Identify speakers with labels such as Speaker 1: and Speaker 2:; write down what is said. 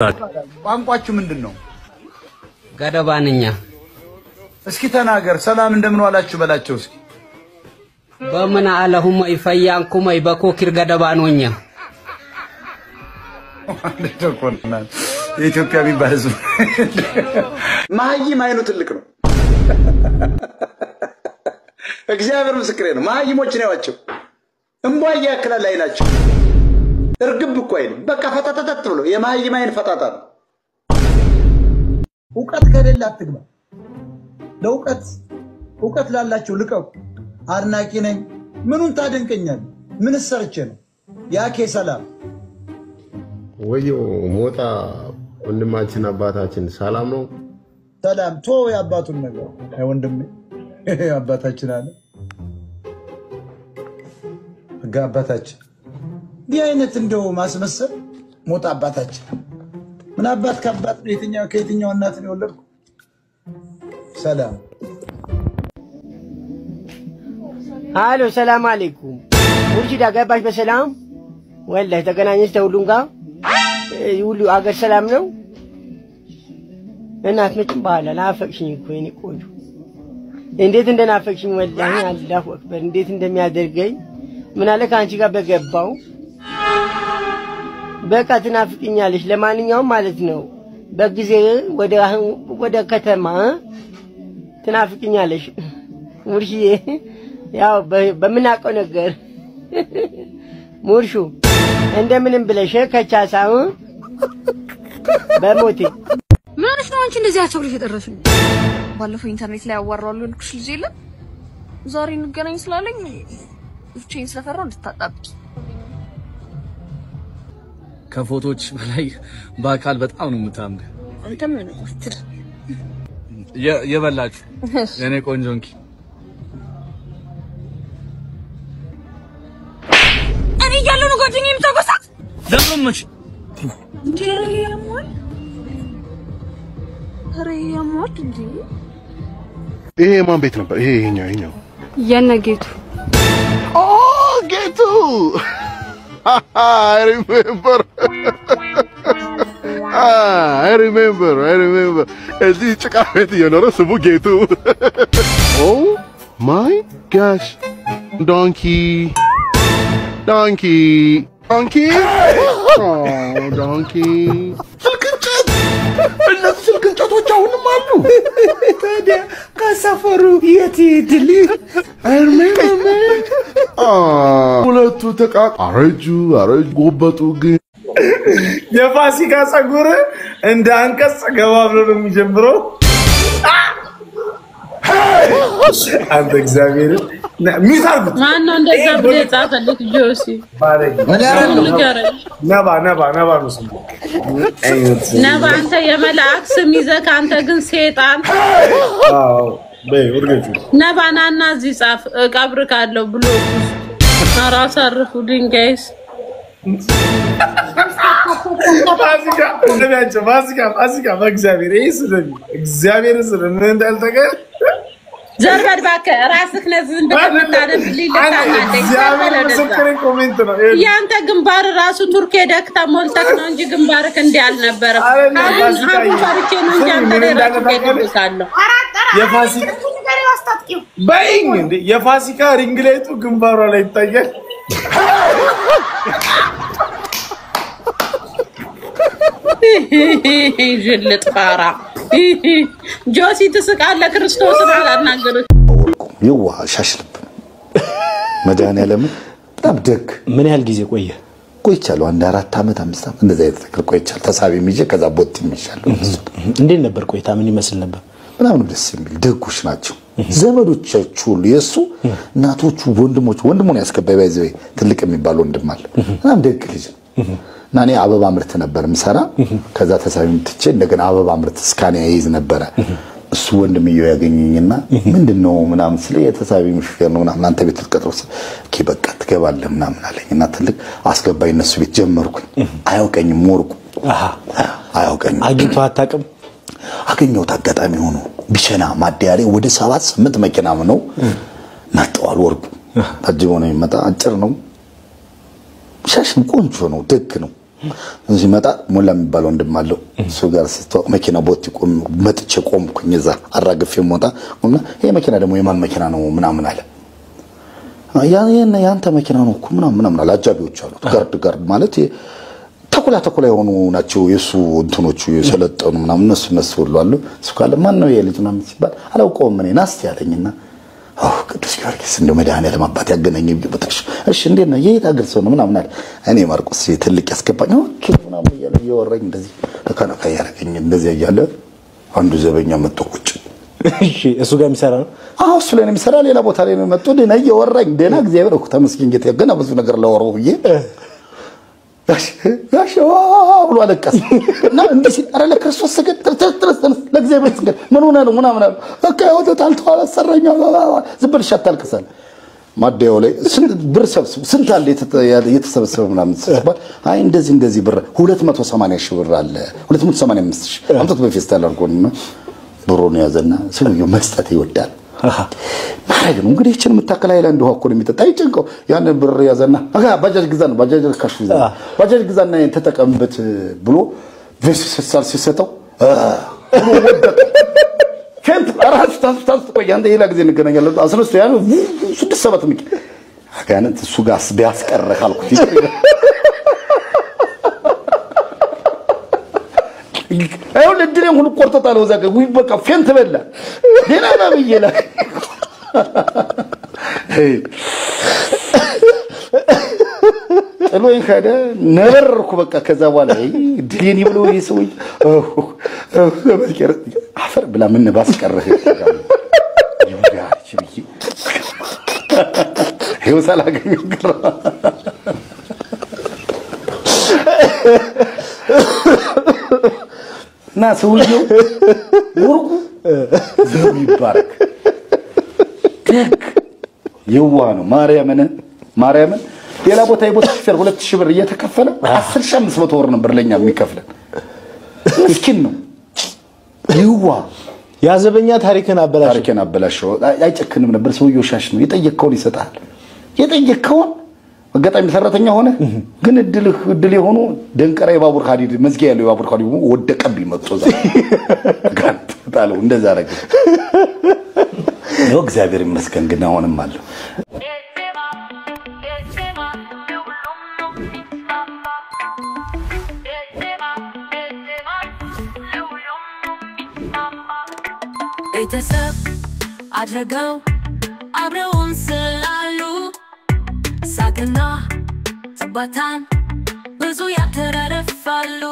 Speaker 1: ቋንቋችሁ ምንድን ነው?
Speaker 2: ገደባንኛ።
Speaker 1: እስኪ ተናገር። ሰላም እንደምን ዋላችሁ በላቸው እስኪ።
Speaker 2: በምን አለሁም ይፈያንኩመይ በኮኪር ገደባኖኛ።
Speaker 1: የኢትዮጵያ የሚባል ህዝብ መሀይም አይኑ ትልቅ ነው። እግዚአብሔር ምስክሬ ነው። መሀይሞችን ያዋቸው እምቧ ያክላል አይናቸው። እርግብ እኮ አይልም። በቃ ፈጣጣጣጥ ብሎ የመሀይም አይን ፈጣጣ ነው። እውቀት ከሌለ አትግባ። ለእውቀት እውቀት ላላቸው ልቀቁ። አድናቂ ነኝ። ምኑን ታደንቀኛለህ? ምን ሰርቼ ነው? ያኬ ሰላም
Speaker 3: ወዮ ሞጣ ወንድማችን አባታችን ሰላም ነው?
Speaker 1: ሰላም ቶ የአባቱን ነገር ወንድሜ አባታችን አለ አባታችን እንዲህ አይነት እንደው ማስመሰል። ሞጣ አባታችን ምን አባት ከአባት ነው? የትኛው ከየትኛው እናት ነው የወለድኩ? ሰላም።
Speaker 4: አሎ ሰላም አለይኩም ሙርሺዳ፣ ገባሽ በሰላም? ወላሂ ተገናኘች ተሁሉም ጋር ሁሉ አገር ሰላም ነው። እናት መጭም በኋላ ናፈቅሽኝ እኮ የኔ ቆንጆ፣ እንዴት እንደናፈቅሽኝ ወላሂ። አላሁ አክበር እንዴት እንደሚያደርገኝ። ምን አለ ከአንቺ ጋር በገባው። በቃ ትናፍቅኛለሽ። ለማንኛውም ማለት ነው በጊዜ ወደ ከተማ ትናፍቅኛለሽ ሙርሽዬ። ያው በምናውቀው ነገር ሙርሹ እንደምንም ብለሽ ከቻሳው በሞቴ።
Speaker 5: ምን ሆነሽ ነው አንቺ እንደዚህ አቸኩለሽ የጠራሽኝ? ባለፈው ኢንተርኔት ላይ አዋራዋለሁ ያልኩሽ ልጅ የለም? ዛሬ እንገናኝ ስላለኝ ብቻዬን ስለፈራሁ እንድታጣብቂ።
Speaker 6: ከፎቶዎች በላይ በአካል በጣም ነው የምታምር።
Speaker 5: አንተ ምን ወስትር
Speaker 6: የበላችሁ የኔ ቆንጆ እንኪ።
Speaker 5: እኔ እያለሁ ነው ጓደኛዬ የምታጎሳት?
Speaker 6: ለምንሽ
Speaker 5: እንዴ? ያሟል። ኧረ ያሟል እንዴ!
Speaker 7: ይሄ የማን ቤት ነበር? ይሄ ይሄኛው
Speaker 5: የነ ጌቱ።
Speaker 7: ኦ ጌቱ፣ I remember, I remember, I remember። እዚህ ጭቃ ቤት እየኖረ ስሙ ጌቱ። Oh my gosh, donkey, donkey, donkey, donkey። ስልክ እንጨት፣ እነዚህ ስልክ እንጨቶች አሁንም አሉ።
Speaker 8: ታዲያ ከሰፈሩ የት ይሄድልኝ?
Speaker 7: I remember, man. ሁለቱ ተቃ አረጁ አረጁ ጎበጡ ግን
Speaker 8: የፋሲካ ጸጉር እንደ አንቀጽ ገባ ብሎ ነው የሚጀምረው። አንተ እግዚአብሔርን ሚውት አድርጉት።
Speaker 9: ማነው እንደዛ ብሎ የጻፈልክ ጆሲ? ንገረኝ።
Speaker 8: ነባ ነባ ነባ ነው ስሙ።
Speaker 9: ነባ አንተ የመልአክ ስም ይዘህ አንተ ግን ሴጣን።
Speaker 8: አዎ በይ እርገጩ።
Speaker 9: ነባ ናና እዚህ ጻፍ እቀብር ካለው ብሎ ውስጥ። ኧረ አሳርፉልኝ guys።
Speaker 8: ፋሲካ ስደቢያቸው። ፋሲካ ፋሲካ በእግዚአብሔር ይሄ ስደቢ፣ እግዚአብሔርን ስደቢ ምን እንዳልተቀር
Speaker 9: ዘርበል እባክህ፣ ራስህ ነህ ዝም ብለህ የምታነብልኝ። ልታናደኝ
Speaker 8: እግዚአብሔር ምስክሬ comment ነው።
Speaker 9: ያንተ ግንባር ራሱ ቱርክ ሄደህ ተሞልተህ ነው እንጂ ግንባርህ እንዲህ አልነበረም። አሁን አሁን ፈርቼ ነው እንጂ አንተ ላይ ራሱ ሄድብካለሁ።
Speaker 8: የፋሲካ በይኝ እንዴ፣ የፋሲካ ring light ኡ ግንባሯ ላይ ይታያል።
Speaker 9: ዥልጥ ፋራ ጆሲ ትስቃለህ። ክርስቶስን አላናገርም።
Speaker 10: የዋህ ሻሽ ልብ ነው። መድኃኒዓለምን በጣም ደግ።
Speaker 11: ምን ያህል ጊዜ ቆየ?
Speaker 10: ቆይቻለሁ። አንድ 4 ዓመት 5 ዓመት እንደዛ አይነት ነገር ቆይቻለሁ። ተሳቢ ይዤ ከዛ ቦት ይሻለሁ።
Speaker 11: እንዴት ነበር ቆይታ? ምን ይመስል ነበር?
Speaker 10: በጣም ነው ደስ የሚል። ደጎች ናቸው ዘመዶቻችሁ ሁሉ፣ የእሱ እናቶቹ፣ ወንድሞቹ። ወንድሙን ያስገባኝ by the way ትልቅ የሚባል ወንድም አለ። በጣም ደግ ልጅ ነው። እና እኔ አበባ ምርት ነበር የምሰራ። ከዛ ተሳቢ ትቼ እንደገና አበባ ምርት ስካኒያ ይይዝ ነበረ። እሱ ወንድምየው ያገኘኝና ምንድን ነው ምናምን ስለ የተሳቢ ሹፌር ነው ምናምን አንተ ቤት ልትቀጥረው ስል okay በቃ ትገባለህ ምናምን አለኝ እና ትልቅ አስገባኝ። እነሱ ቤት ጀመርኩኝ። አያውቀኝም፣ ወርቁ አያውቀኝም።
Speaker 11: አግኝቶ አታውቅም?
Speaker 10: አገኘሁት አጋጣሚ ሆኖ ቢቸና ማደያ ላይ ወደ 7 8 መኪና ነው መጠዋል። ወርቁ ታጅቦ ነው የሚመጣ። አጭር ነው፣ ሻሽም ቆንጆ ነው፣ ደግ ነው። ሲመጣ ሞላ የሚባል ወንድም አለው። እሱ ጋር ስተዋወቅ መኪና ቦቲ ቆም መጥቼ ቆምኩኝ። እዛ አራግፌ ሞጣ እና ይሄ መኪና ደግሞ የማን መኪና ነው ምናምን አለ። ያንተ መኪና ነው እኮ ምናምን ምናምን አለ። አጃቢዎች አሉት። Guard guard ማለት ተኩላ ተኩላ የሆኑ ናቸው የሱ እንትኖቹ የሰለጠኑ ምናምን እነሱ ሁሉ አሉ። እሱ ካለ ማን ነው ይሄ ልጅ ምናምን ሲባል አላውቀውም እኔ ናስቲ አለኝና ቅዱስ ጊዮርጊስ እንደው መድኃኒዓለም አባት ያገናኘኝ በጥቅሽ እሺ እንዴት ነው የት አገር ሰው ነው ምናምን አለ። እኔ ማርቆስ ትልቅ ያስገባኝ okay ምናምን እያለ እያወራኝ እንደዚህ ነካ እያደረገኝ እንደዚህ እያለ አንዱ ዘበኛ መጥቶ ቁጭ።
Speaker 11: እሺ እሱ ጋር የሚሰራ ነው?
Speaker 10: አዎ እሱ ላይ ነው የሚሰራ፣ ሌላ ቦታ ላይ ነው መጥቶ ደህና እያወራኝ ደህና እግዚአብሔር እኮ ተመስገን ጌታ ገና ብዙ ነገር ላወራው ብዬ ጋሽ ብሎ አለቀሰ። እና እንዲህ ሲል ኧረ ለክርስቶስ ስገድ፣ ተነስ ለእግዚአብሔር ስገድ፣ ምን ሆነህ ነው ምናምን አለ። በቃ ያው ተጣልተዋል፣ አሰራኝ ዝም በል እሺ አታልቅስ አለ። ማደያው ላይ ስንት ብር ሰብስብ ስንት አለ የተሰበሰበ ምናምን ሲባል አይ እንደዚህ እንደዚህ ብር 280 ሺህ ብር አለ 285 ሺህ አምጥቶ በፌስታል አድርጎ ነው ብሩን ያዘና ሰውየው መስጠት ይወዳል ማድረግ ነው እንግዲህ። ይህችን የምታክል ሃይላንድ ውሃ እኮ ነው የሚጠጣ አይጨንቀው። ያንን ብር ያዘና ባጃጅ ግዛና ባጃጅ cash ግዛና ባጃጅ ግዛና ተጠቀምበት ብሎ ፌስታል ሲሰጠው ብሎ ወደቀ። faint ራሱ ታስ ቆይ አንተ ሌላ ጊዜ እንገናኛለን። አስነስቶ ያን 6 7 ሚክ አጋንንት እሱ ጋር ቢያስቀርህ አልኩት። ይኸውልህ እድሌን ሁሉ ቆርጦ ጣለው። እዛ ጋር ውይ በቃ faint በላ ሌላ ብዬ ጥሎኝ ሄደ። ነበርኩ በቃ። ከዛ በኋላ እድሌን ይብሎ ይሄ ሰውዬ አፈር ብላ ምን ባስቀረህ ይኸው ሳላገኘው ቀረ። እና ሰውዬው ወርቁ ዘሩ ይባረክ ደግ የዋህ ነው። ማርያምን ሌላ ቦታ የቦታ ሹፌር 2000 ብር እየተከፈለ 10500 ብር ነበር ለኛ የሚከፍለን። ምስኪን ነው የዋህ።
Speaker 11: ያዘበኛ ታሪክን አበላሸው።
Speaker 10: ታሪክን አበላሸው። አይጨክንም ነበር ሰውዬው። ሻሽ ነው። የጠየቅከውን ይሰጣል። የጠየቅከውን አጋጣሚ ሰራተኛ ሆነ ግን እድልህ እድል የሆኑ ደንቀራ የባቡር ሀዲድ መዝጊያ ያለው የባቡር ሀዲድ ወደቀብኝ መጥቶ እዛ ጋር ጣለው። እንደዛ አደረገ። ይኸው እግዚአብሔር ይመስገን ግን አሁንም አለው።
Speaker 12: ቤተሰብ አድርገው አብረውን ስላሉ ሳቅና ጨዋታን ብዙ ያተራርፋሉ።